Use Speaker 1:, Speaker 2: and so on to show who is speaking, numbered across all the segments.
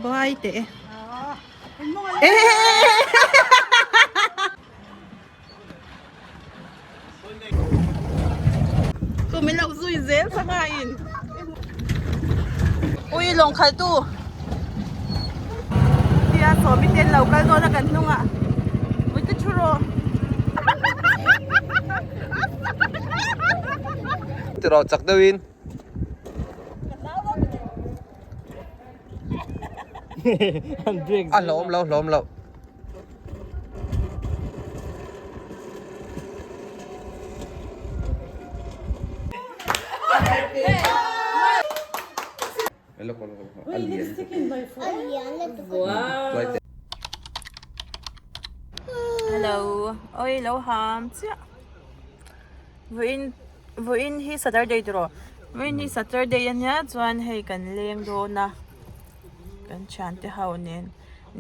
Speaker 1: Bye teh e. Chu min lo zui zel sangha in. Ui lawng khalh tu. Tia sawmi te an lo kal dawn a kan hnungah. Ui te thu rawh.
Speaker 2: Ti rawh chak deuhin. A hlawm lo hlawm lo.
Speaker 1: Hello oi lo ham chiah vawiin vawiin hi saturday tiraw vawiin hi saturday ania chuan hei kan leng dawn a kan thiante ho nen.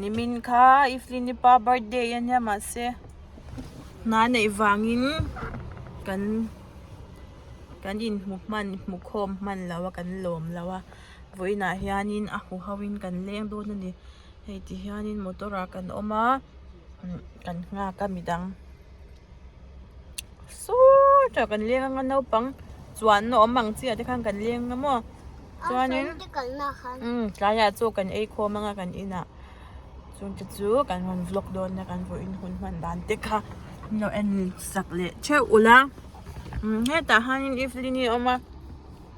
Speaker 1: Nimin kha Evelyn-i pa birthday a nia mahse hna neih vangin kan kan inhmu hman hmu khawm hman lo a kan lawm lo a vawiinah hianin a hmu ho in kan leng dawn a ni hei ti hianin motor ah kan awm a kan nghak a midang sawtah kan leng anga naupang chuanna awm ang chiah te khan kan leng a maw. Chuanin umm tlaiah chaw kan ei khawm anga kan inah chungte chu kan rawn vlog dawn a kan vawiin hun hman dan te kha min lo en sak leh theuh ula umm hetah hianin Evelyn hi a awm a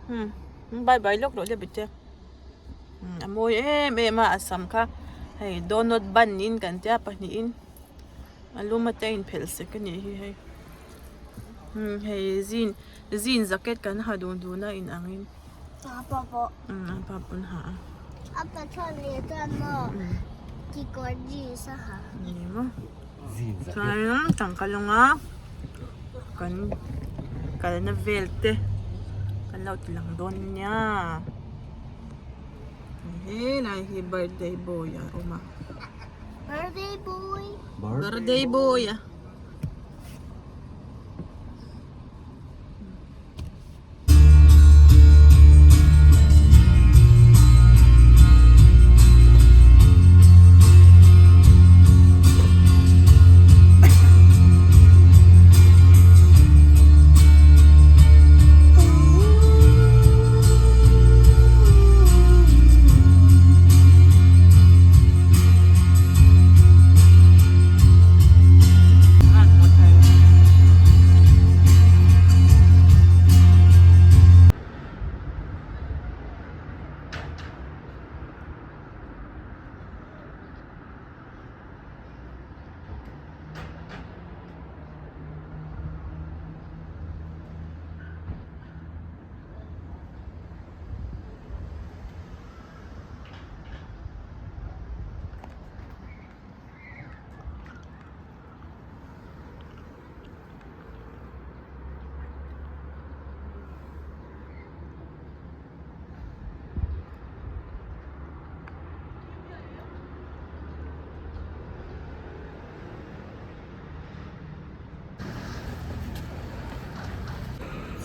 Speaker 1: hmm bye bye lawk rawh le bite umm a mawi em em a a sam kha hei donut bun in kan tia pahnihin a lum ate a inphelh sek a nih hi hei umm hei zin zin jacket kan ha dun dun a inangin.
Speaker 3: Apa pawh.
Speaker 1: Umm apa pawn ha a.
Speaker 3: Apa chuan leh chuan maw kekawr jeans a ha.
Speaker 1: Ni maw. Chuan tangka lawnga kan kalna vel te kan lo ti lang dawn nia. Helai hi birthday boy a awm a.
Speaker 3: Birthday boy.
Speaker 1: Birthday boy a.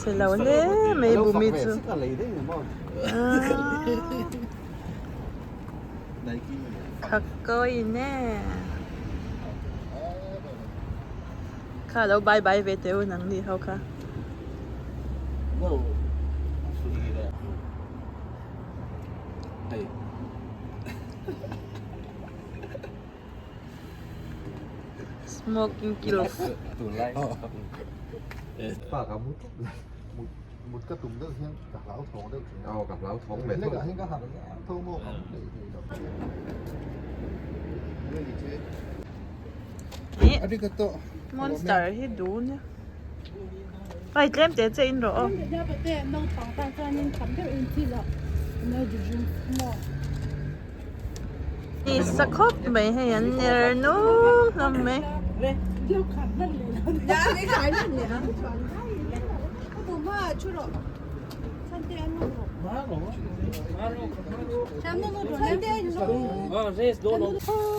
Speaker 1: Chhe lo hle mai bumi chu Khakkawin e Kha lo bye bye ve teh u nang ni ho kha. Smoking kills.
Speaker 4: Mut ka tum deuh hian ka hlau thawng deuh thin a.
Speaker 2: Aw ka hlau thawng ve
Speaker 4: thung. Hian ka harh tho maw ka hmu hlei thei lo. Arigato.
Speaker 1: Monster hi dun e. Ai tlem te che in rawh aw. Ni sa khawp mai hei an ner nung hlawm mai.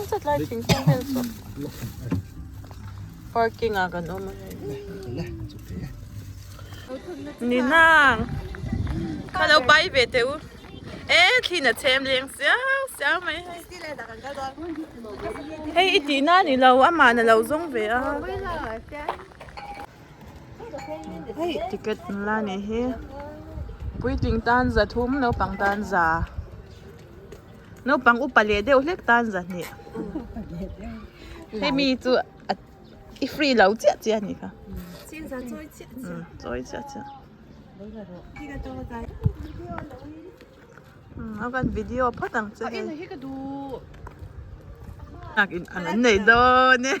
Speaker 1: Chatlai thingkung vel chu parking ah kan awm a hei. Ni nang. Kha lo pai ve teh u. E thlin a chhem leng siau siau mai hei. Hei i tihna a ni lo amah na lo zawng ve a. Hei ticket an la nih hi. Puitling tan za thum naupang tan za. Naupang upa leh deuh hlek tan za hnih. Hei mi chu a i free lo chiah chiah a nih kha. Chawi chiah chiah. A kan video phawt ang che hei. Nak in ang an nei dawn e.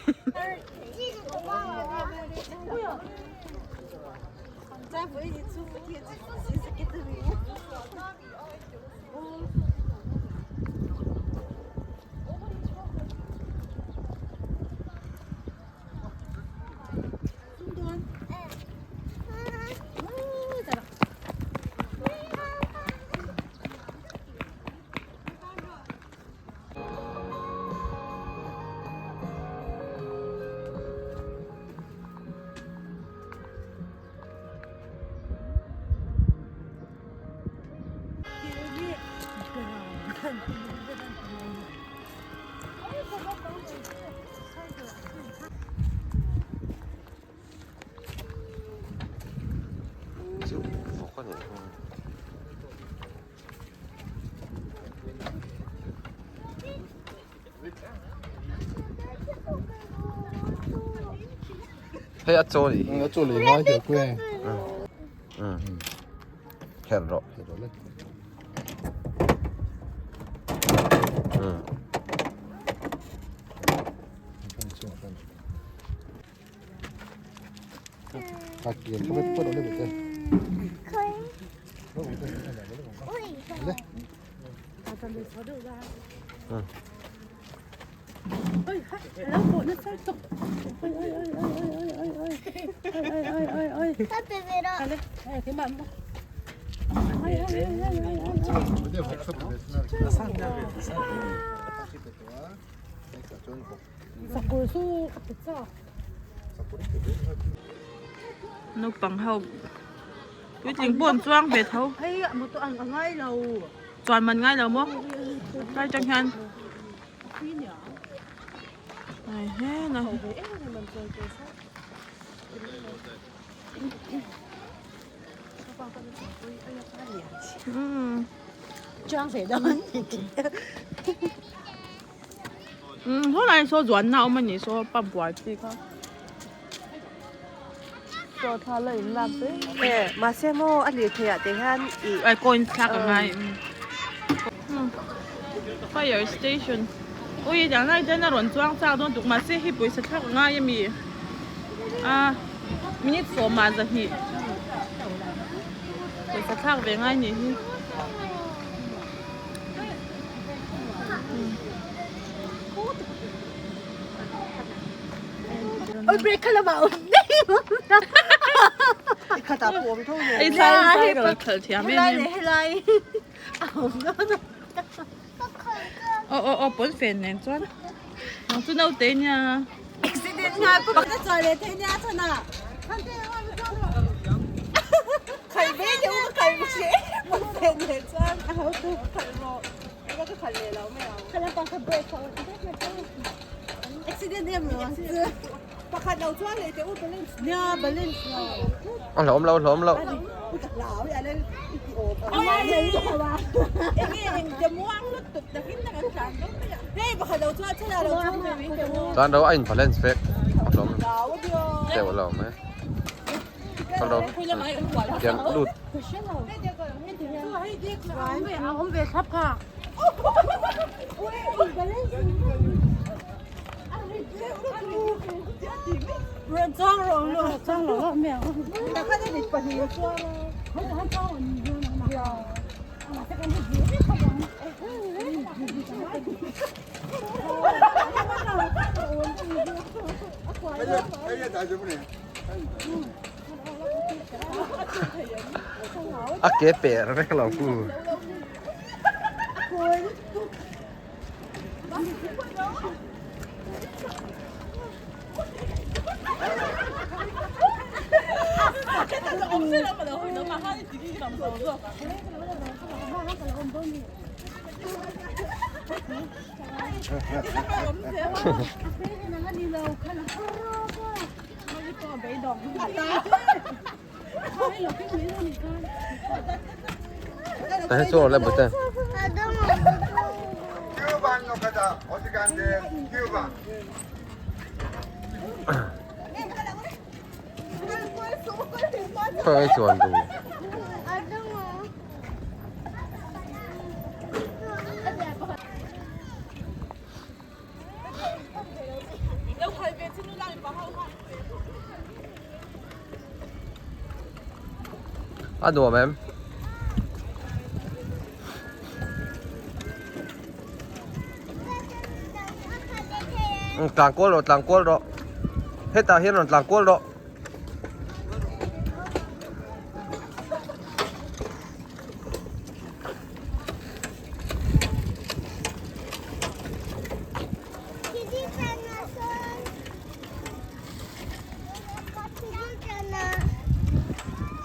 Speaker 2: Hei a chaw nih hi.
Speaker 4: A chaw lei ngai hle kue.
Speaker 2: Kher rawh.
Speaker 1: Naupang ho puitling pawh an chuang ve tho chuan man ngai lo maw tlai tang hian ai he na umm saw lai saw zuan na awm a ni saw pump buai chi kha chaw thla la in lak te
Speaker 5: e mahse maw a lirthei ah te hian ih
Speaker 1: ai coin thlak a ngai umm fire station ui tiang lai ten a rawn chuang chak dawn tuk mahse hei pawisa thlak a ngai a mi a minute sawmah zahnih pawisa thlak ve ngai nih hi. Aw aw aw pawn fen nen chuan nang chu naute nia
Speaker 5: accident nga pa ka chaw le thei nia chana khai ve te u khai bu che pawn fen nen chuan a ho tu khai ro ka ka khal le lo mai ang khala pa kha break kha accident em lo ang chu pakhat lo chuan le te u balance nia balance lo
Speaker 2: A hlawm lo hlawm lo. Chuan ro a in balance vek a hlawm deuh lo mai. Ka lo tiang lut. A ke per vek lo ku. Tahe chu le bute. Khawi chuan duh. A nuam em? Tlang kual rawh, tlang kual rawh. Hetah hian rawn tlang kual rawh.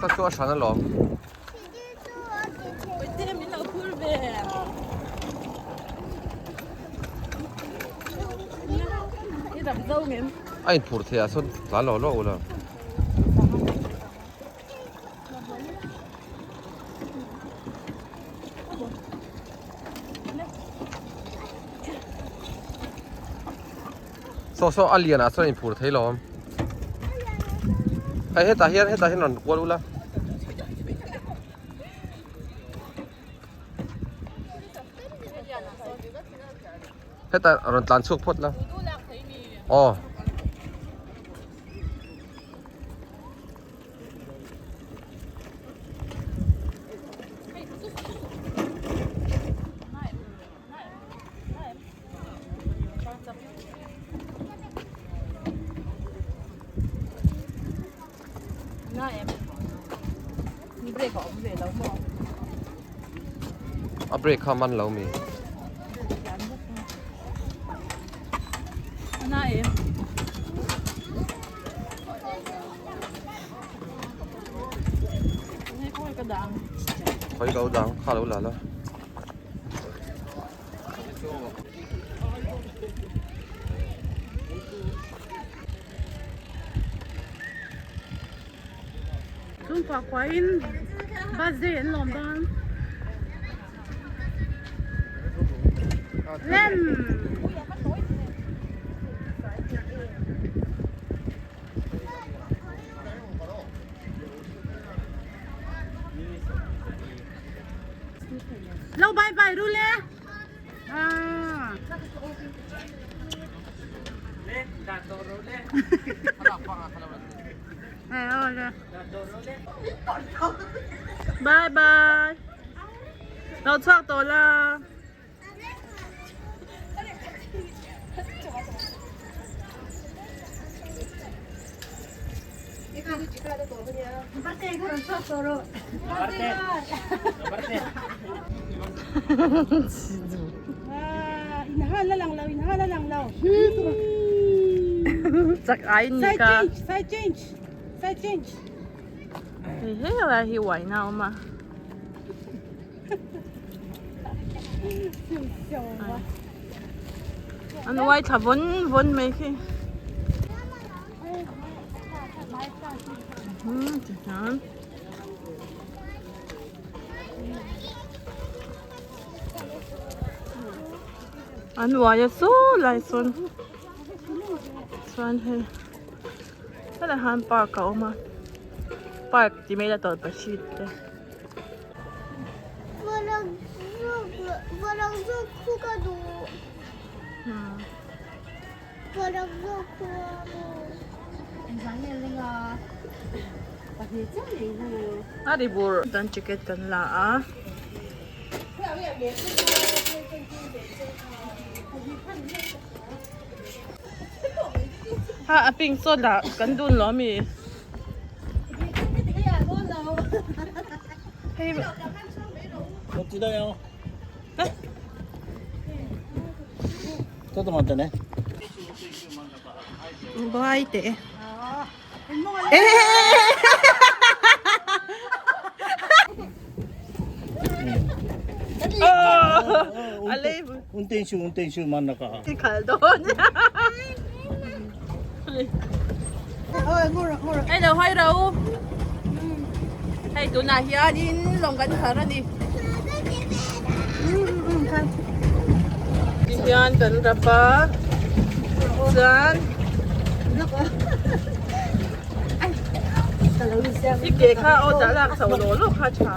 Speaker 2: Ka chu a hran alawm. A inphur thei ah sawn tlan lo lo ula. Saw saw a lian ah chuan inphur thei lo awm. Hei hetah hian hetah hian rawn kual ula. Hetah rawn tlan chhuak phawt la. Aw. A brake kha man lo mi. Khawi ka dang kha lo la la.
Speaker 5: Chhungkua kuain birthday an lawm dawn. Lem! Lo bye bye ru le. Ah.
Speaker 1: Bye bye. Lo chhuak tawh la. Chak ai ni ka.
Speaker 5: Side change, side change.
Speaker 1: Hei he lai hi uaina a awm a. An uai thla vawn vawn mai khi. Tihian. An uai a saw lai sawn chuan hei helai hian park a awm a park ti mai la tawlhpahrit te. A ri bur chuan ticket kan la a. Ha a pink saw lah kan dun lo ami. Hei
Speaker 5: Buai teh.
Speaker 1: A lei
Speaker 5: I khalh dawn.
Speaker 1: Hei lo hawi ro. Hei tunah hianin lawng kan khar a ni. Tihian kan rap a chuan i ke kha aw dah lak chho law law kha tha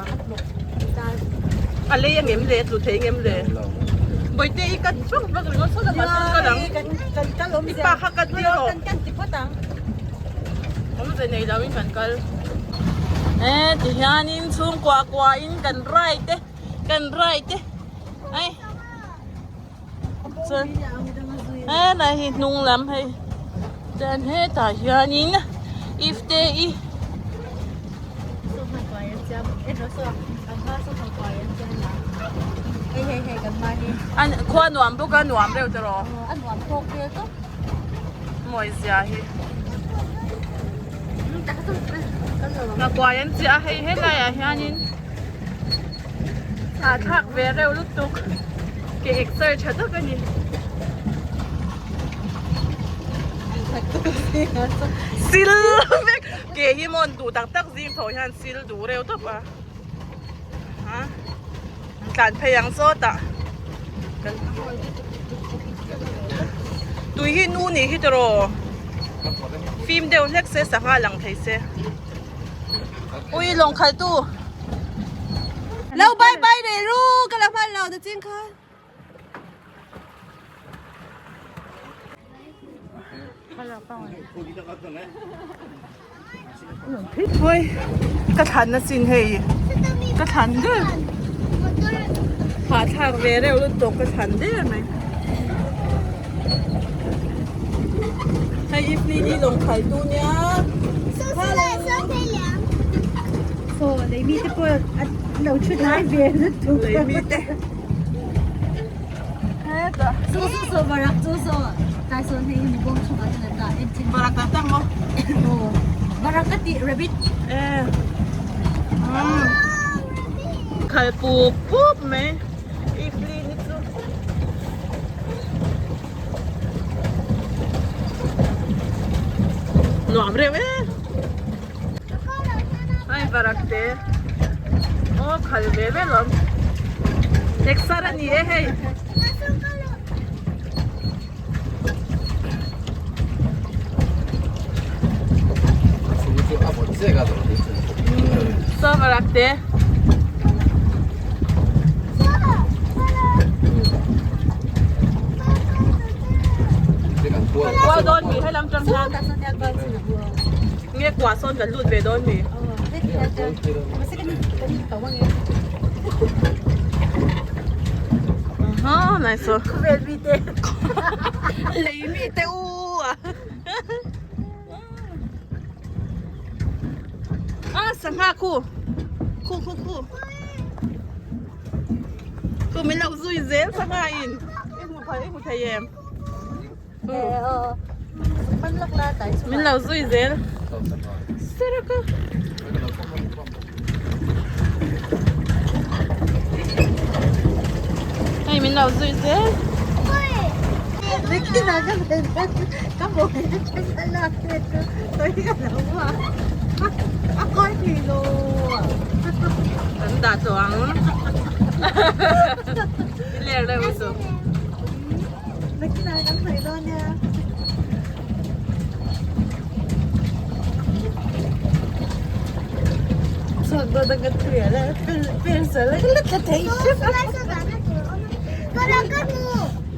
Speaker 1: a lei a ngem le a tlu thei ngem le bawihte i cut vak vak ringawt saw lamah sawn kal ang i pa kha cut tir rawh awmze nei lo in kan kal e tihianin chhungkua kua in kan ride te kan ride te ai chuan helai hi hnung lam hei chuan hetah hianin if te i an khua nuam bawk a nuam reuh te rawh mawi zia hi nghakuai an chiah a hei helai ah hianin Hahthlak ve reuh lutuk ke exer tha tak a ni. Sil vek ke hi mawn duh tak tak zing tho hian sil duh reuh tawp a. Ha an tlan phei ang zawt ah kan tui hi nu nih hi tiraw fim deuh hlek se sangha lang thei se. Ui lawng khalh tu.
Speaker 5: Lo bye bye reh ru ka la hman lo na chin khan.
Speaker 1: Hoi ka thlan na chin hei ka thlan der hahthlak ve reuh lutuk ka thlan der mai hei evening hi lawng khalh tu nia. Varak tak tak maw? Khal pup pup mai Evelyn hi chu. Nuam reuh e. Ai varak te. Aw khal ve ve lawm. Exer a ni e hei. Saw varak te. Kual dawn mi helam tang hian. Nge kua sawn kan lut ve dawn mi. Aha, nice one.
Speaker 5: Khawvel mi te.
Speaker 1: Lei mi te u a. Ah, sangha khu. Khu khu khu. Khu min lo zui zel sangha in. I hmu thei, i hmu thei em? Min lo zui zel. Saraka. Hei min lo zui zel. Kan dah tawh ang. I ler deuh chu.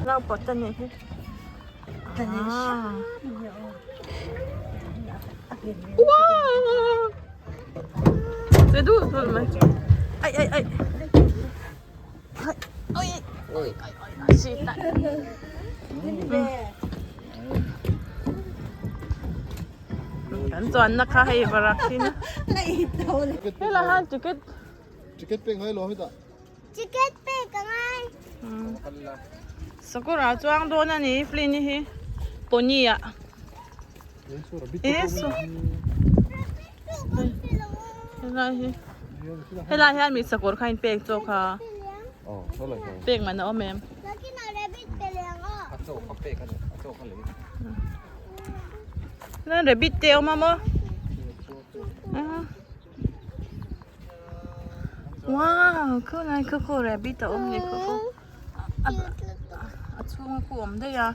Speaker 1: Naupawt a nih hi. Wow! Che duh duh mai. Ai ai ai. Kan chuanna kha hei varak hi na. Hela han ticket.
Speaker 4: Ticket pek ngai lo heta.
Speaker 3: Ticket pek a ngai.
Speaker 1: Sakura chuang dawn a ni Flynn hi pony ah. Eso. Helai hi. Helai hian mi sakawr kha in pek chawk a. Pek man a awm em? Nan rabbit te a awm a maw? Wow khulai khaw khaw rabbit a awm ni khaw khaw a chhunga khu awm daih a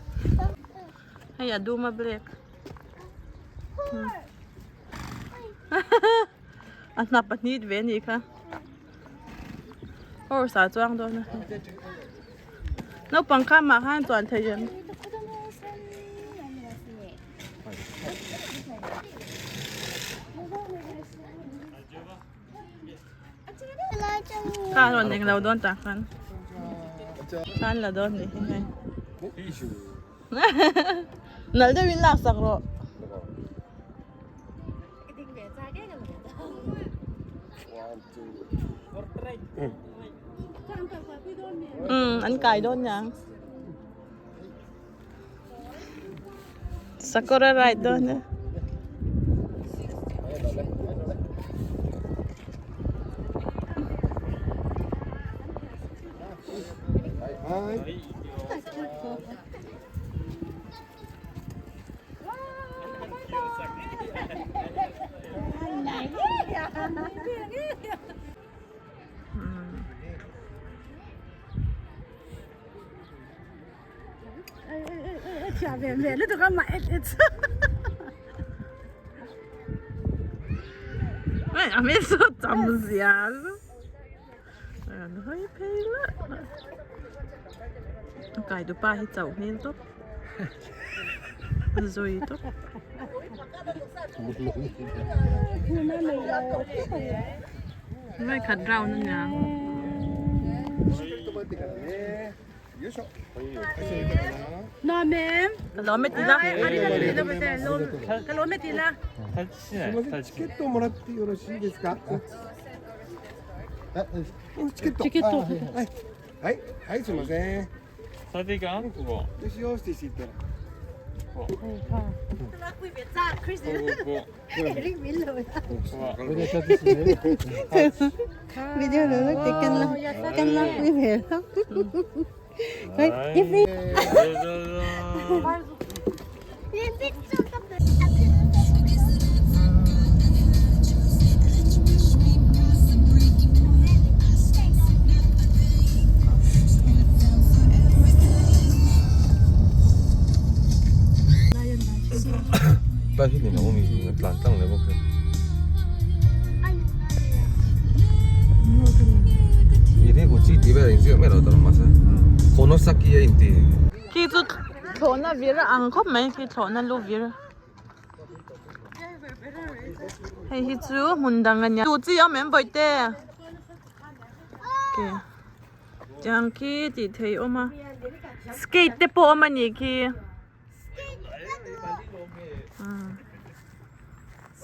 Speaker 1: hei a dum a black a hnap a hnit ve anih kha horse ah chuang dawn a naupang kha mah khan chuan thei em. Kha rawn eng lo dawn tah khan khan la dawn nih hi hei nalh deuhin lak sak rawh. Umm an kai dawn niang. Sakura ride dawn e. A hmel chu a cham zia chu an hawi phei lah lah a kai tu pa hi chauh hmel tawp a zui tawp. Vawikhat round a nia.
Speaker 2: Tlai hi ni lo mi a tlan tlang leh bawk si. Konosaki a inti.
Speaker 1: Khi chu thlawhna vir a ang khawp mai khi thlawhna lu vir. Hei hi chu hmun dang a nia. Tu chi awm em bawihte? Ke tiang khi tih theih awm a. Skate te pawh awm a nih khi.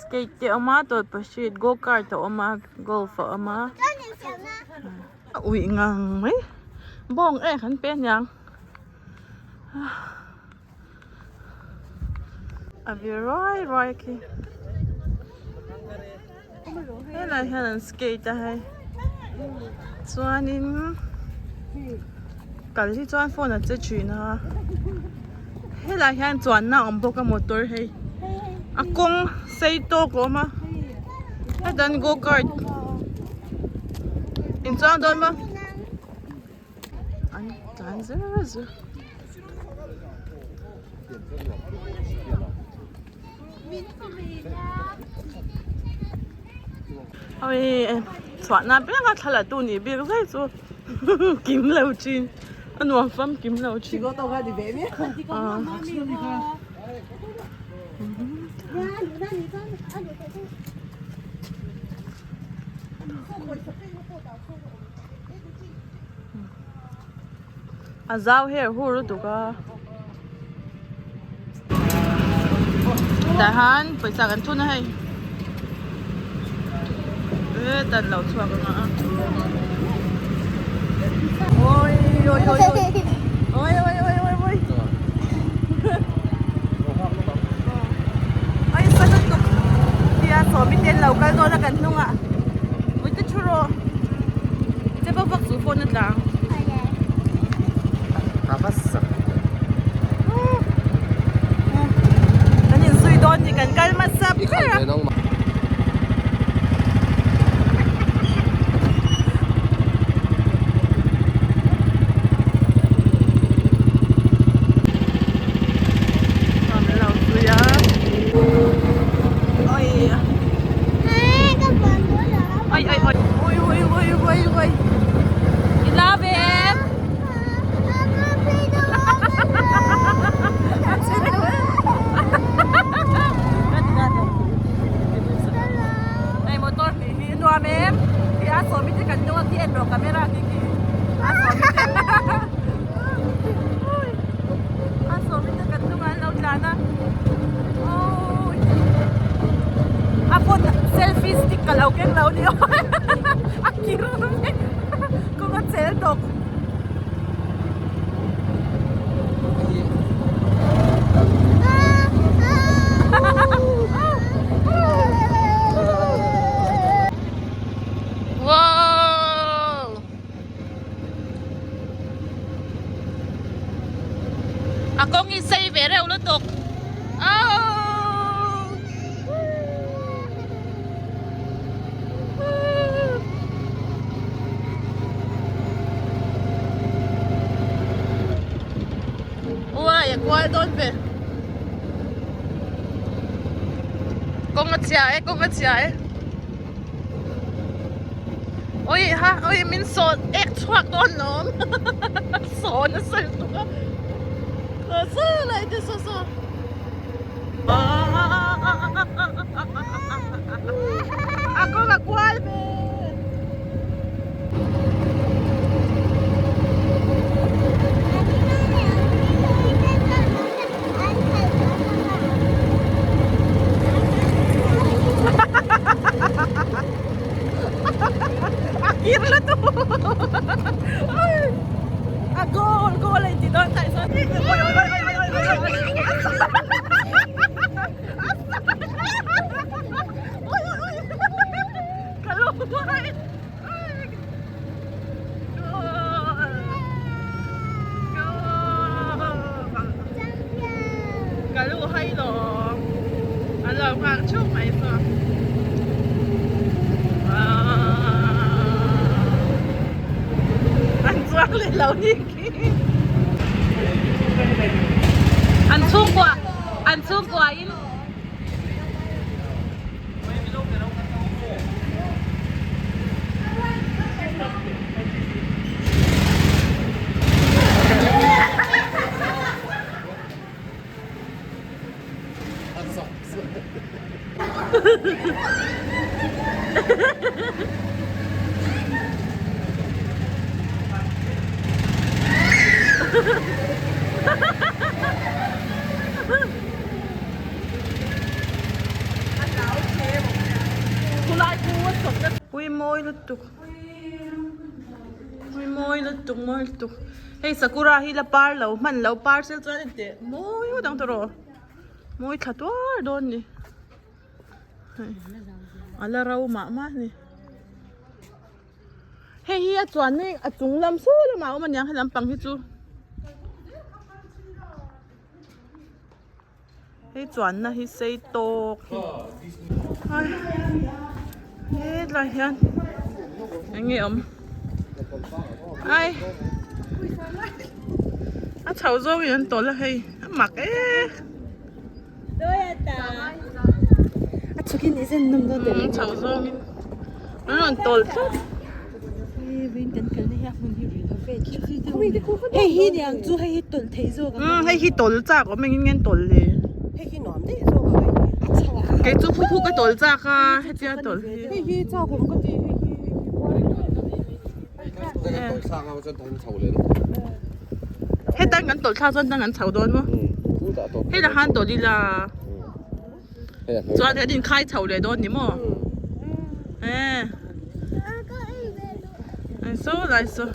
Speaker 1: Skate te a awm a tawlhpahrit go kart a awm a golf a awm a a uih ngang mai bawng ek an pe aniang a vir ruai ruai khi helai hian an skate a hei chuanin kal hi chuan phone a che thin a helai hian chuanna a awm bawk a motor hei a kawng sei tawk a awm a heta an go kart inchuang dawn maw an tlan zel zel. Awii chhuahna apianga thla la tu nih bik zai chu kim lo thin a nuam fam kim lo thin A zau her hur lutuk a. Tah hian pawisa kan thun a hei. E dan lo chhuak anga a. Oi oi oi oi. Oi oi oi oi oi. Oi sa lutuk. Tia sawmi te an lo kal dawn a kan hnungah. Ui te thu rawh. Che vak vak chu phone a tla ang. Camera khi khi a sawmi te a sawmi te kan hnungah an lo tlan a awii a phone selfie stick ka lo keng lo ni aw a kir vek kawng a chel tawp. Wow! A kawng hi sei ve reuh lutuk. Oh! Uai a kual dawn ve. Kawng a chhia e, kawng a chhia e. Ui ha, ui min sawn ek chhuak dawn lawm. Sawn a sawi tuk a. Saw lai te saw saw. A kawng a kual ve. A kir lutuk a goal goal a inti dawn tah chuan ka lu huai Ka lu hai lo an lo nghak thup mai saw an chuang leh lo ni khi an chhungkua an chhungkua in Pui mawi lutuk pui mawi lutuk mawi lutuk hei sakura hi la par lo hman lo par sel chuan en teh mawi ngawt ang tawh rawh mawi thla tuar dawn ni hei a la ro mah mah a ni. Hei hi a chuan hi a chung lam saw lamah a awm aniang he lampang hi chu hei chuanna hi sei tawk hi ai hetlai hian eng nge awm ai a chho zawngin an tawlh a hei a mak e. Chho zawngin an rawn tawl tlat. Hei hi tawl chak awm engin nge an tawl le. Kei chu khu khu ka tawl chak a hetia tawl hi. Hetan kan tawlh thlak chuan tan kan chho dawn maw? Hetah khan tawlh ila chuan an inkhai chho leh dawn ni maw? Saw lai saw.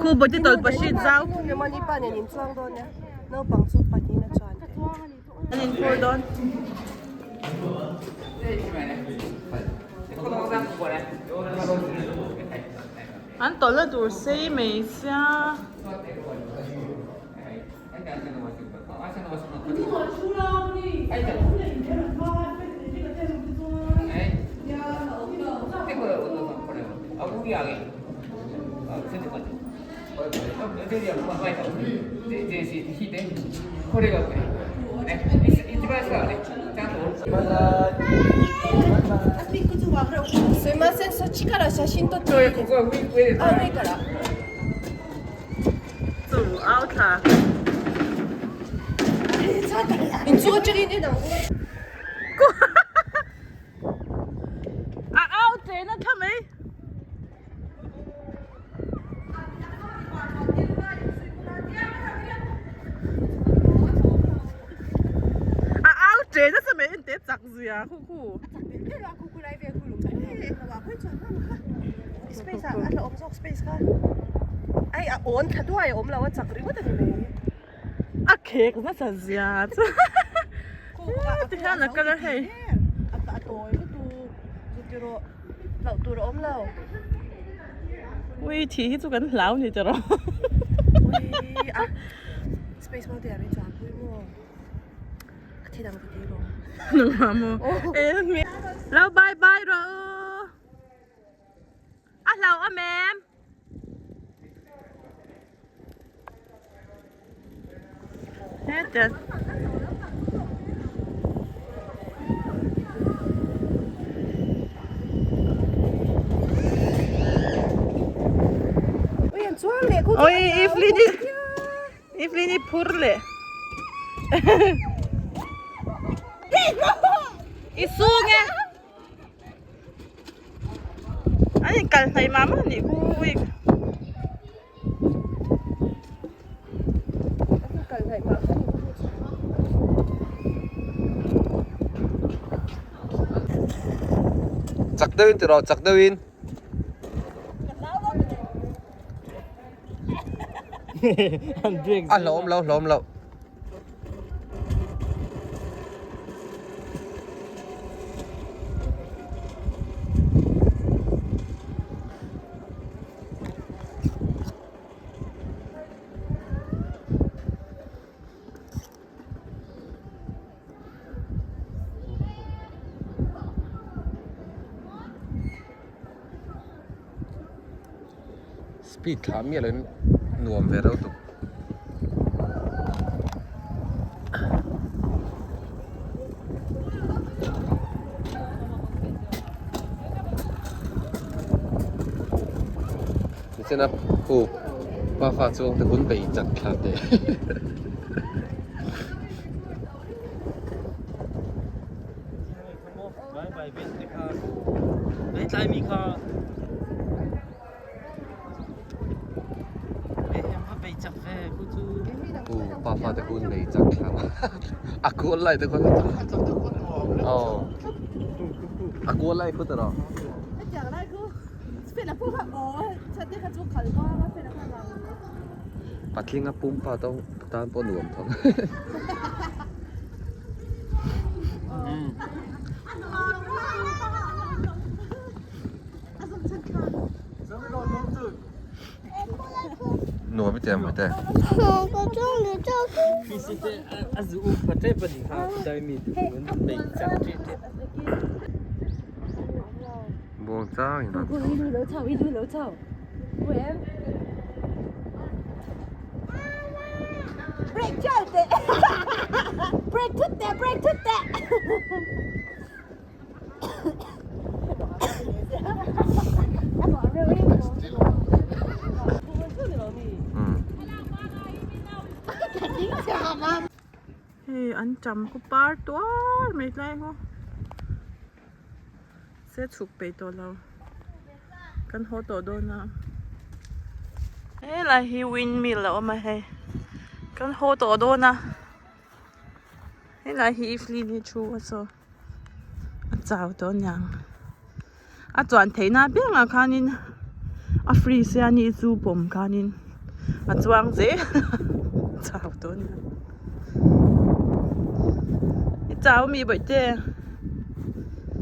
Speaker 1: Khu bawti tawlh pahrit zau. An inphur dawn. An tawlh a tur sei mai sia. Chu au thla. khu khu.
Speaker 5: Space ah a hlauhawm zawk space kha. Ai a awn thla duai a awm lo a chak ringawt a ni mai.
Speaker 1: A khek nasa zia chu. Ti hian a kal a hei.
Speaker 5: A tawi lutuk chu ti rawh hlauh tur a awm lo.
Speaker 1: Ui thih hi chu kan hlau ni tiraw.
Speaker 5: Ui a space mountain ah min chuan pui maw. A thi dang ka ti rawh.
Speaker 1: Nangmah maw? Lo bye bye rawh u. A hlauh a mem. Heta. Oi, Evelyn, Evelyn i phur leh. I sung e. An in kal hnaih mah mah anih khu ui.
Speaker 2: Chak deuhin ti rawh chak deuhin. A hlawm lo hlawm lo. Speed thlah miah loin nuam ve reuh tuk. Tichuan a pu pafa chuang te hun bei chat thla teh. Pu pafa te hun bei chat thla a kual lai te khawn aw a kual lai khu tiraw. Patlinga pumpa tan pawh nuam tho. Nuam i ti ang mate. Buang chang in an chho.
Speaker 5: Break chal teh. Break thut teh, break thut teh.
Speaker 1: Hei an ṭam khu par tuar mai tlai ho se chhuk peih tawh lo kan haw tawh dawn a helai hi windmill a awm a hei kan haw tawh dawn a helai hi Evelyn hi thu a saw. a chau tawh aniang a chuan theih na apiangah khanin a free sia ni chu pawm khanin a chuang zel a chau tawh aniang i chau ami bawihte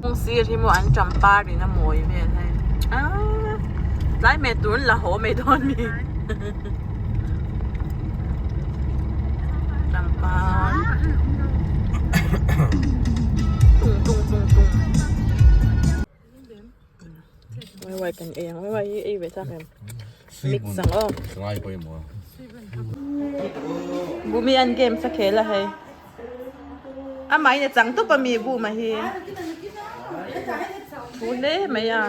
Speaker 1: kawng sir hi maw an ṭam par in a mawi vel hei aaa tlai hmel tur an la haw mai dawn mi ṭam par. Tung tung tung tung. Wai wai kan ei ang wai wai hi ei ve chak em. Mix ang aw.
Speaker 2: Ngai pawimawh.
Speaker 1: Bumi an games a khel a hei. Amah in a chang tawp a mi Buma hi. Thu hle mai a.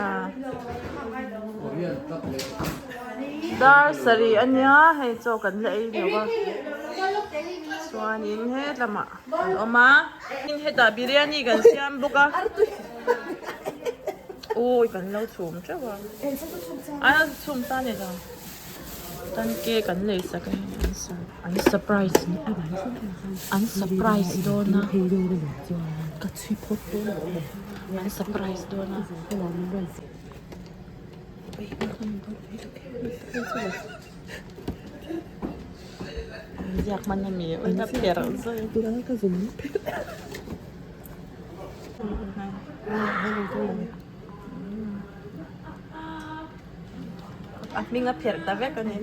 Speaker 1: Dar sarih a nia hei chaw kan la ei lo va. Chuanin hetlamah an awm a. Hetah biryani kan siam bawk a. Awi kan lo chhum teuh a. A chhum ta ni lo. Tan cake an lei sak a hei an surprise an surprise dawn a.
Speaker 5: Ka chhui phawt dawn a awm.
Speaker 1: An surprise dawn a. Ziak hman a mi ui ka pherh zui.
Speaker 5: Tunah ka zum pherh.
Speaker 1: A hming a pherh ta vek a ni.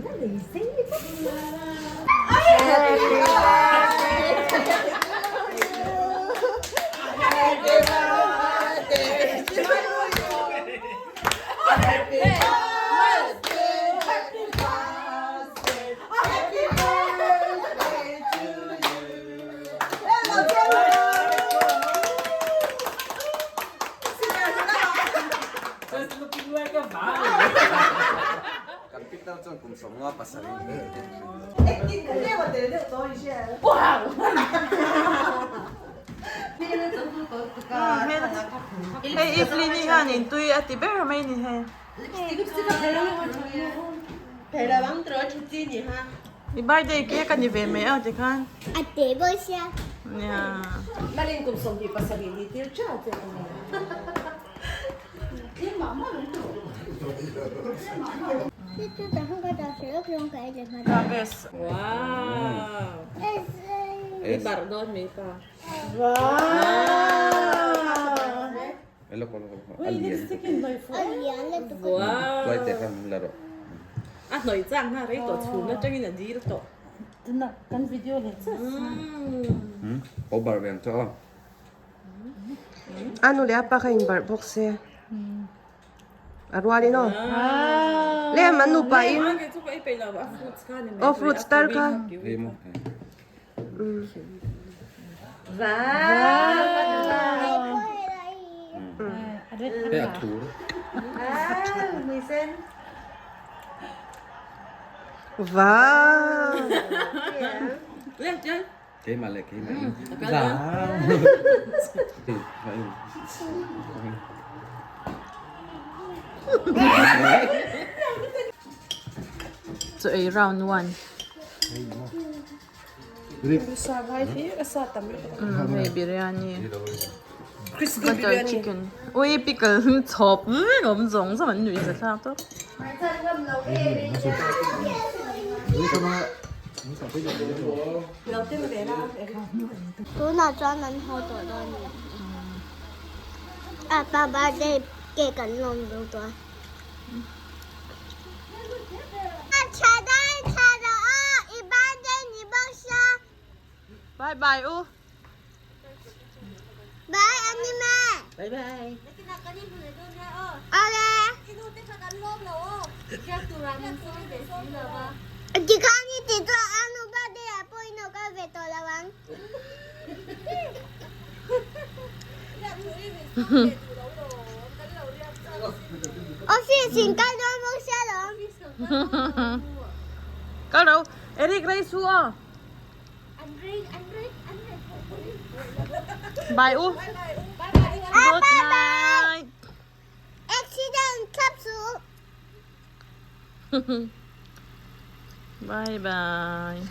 Speaker 2: Kan pitar chuan kum 57 in
Speaker 1: Hei Evelyn hi hian in tui a ti ber mai ni hei. I birthday cake a ni ve mai a tikhan.
Speaker 3: A te bawk sia.
Speaker 1: Nia. Wow. A hnawih chang kha rei tawh chhun atangin a dil tawh.
Speaker 5: Kan video leh chiah
Speaker 2: Aw bar ve ang chu aw.
Speaker 6: A nu leh a pa kha in barh bawk se a rual in aw lem an nupa in aw fruits tar kha.
Speaker 2: Hei a thur.
Speaker 6: Wow.
Speaker 2: Keimah leh keimah in.
Speaker 1: Chaw ei round one. Hei biryani. Butter chicken. Ui pickle chhawp vek a awm zawng zawng an nuih zathlak tawp.
Speaker 3: Tunah chuan an haw tawh dawn a ni. A pa birthday cake an lawm zo tawh a. Tha dawn tha rawh aw i birthday ni bawk sia.
Speaker 1: Bye bye u.
Speaker 3: Bye anime.
Speaker 5: Bye bye.
Speaker 3: Awle. Tikhan i ti chuan anu birthday ah pawh in lo kal ve tawh lo ang. Office in kal dawn bawk sia lawm.
Speaker 1: Kal ro Eric rei su aw. Bye u. Good night.
Speaker 3: Accident thlap suh.
Speaker 1: Bye bye.